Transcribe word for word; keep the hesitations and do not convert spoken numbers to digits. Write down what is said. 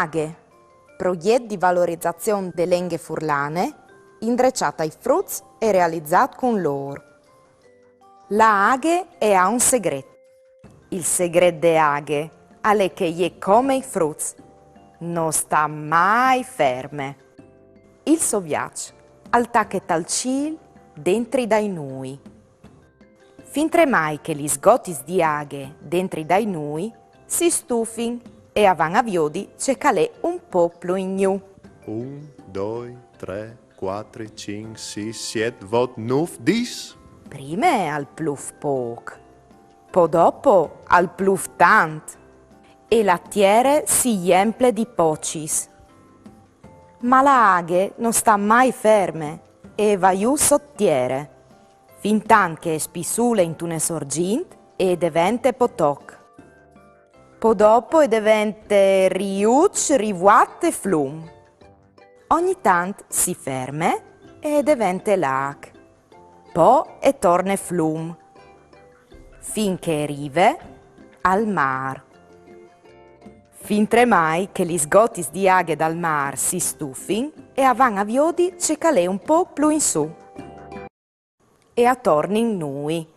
Aghe, proiet di valorizazion de lenghe furlane, indreçât ai fruts e realizât cun lôr. La aghe e à un segret. Il segret de aghe al è che e je come i fruts, no sta mai ferme. Il so viaç al tache tal cîl dentri dai nûi. Fintremai che lis gotis di aghe dentri dai nûi si stufin e a van a viodi ce che al è un pôc plui in gnù. Un, doi, trê, cuatri, cinc, sîs, siet, vot, nûf, dîs. Prime al plûf pôc, po dopo al plûf tant e la tiere si jemple di pocis. Ma la aghe no sta mai ferme e e va jù sot tiere, fintant che e spissule intune sorgint e e devente potoc. Po dopo e devente riuç, rivuat e flum. Ogni tant si ferme e e devente lâc. Po e torne flum, fin che e rive al mâr. Fintremai che lis gotis di aghe dal mâr si stufin e a van a viodi ce che al è un pôc plui in sù. E a tornin nûi.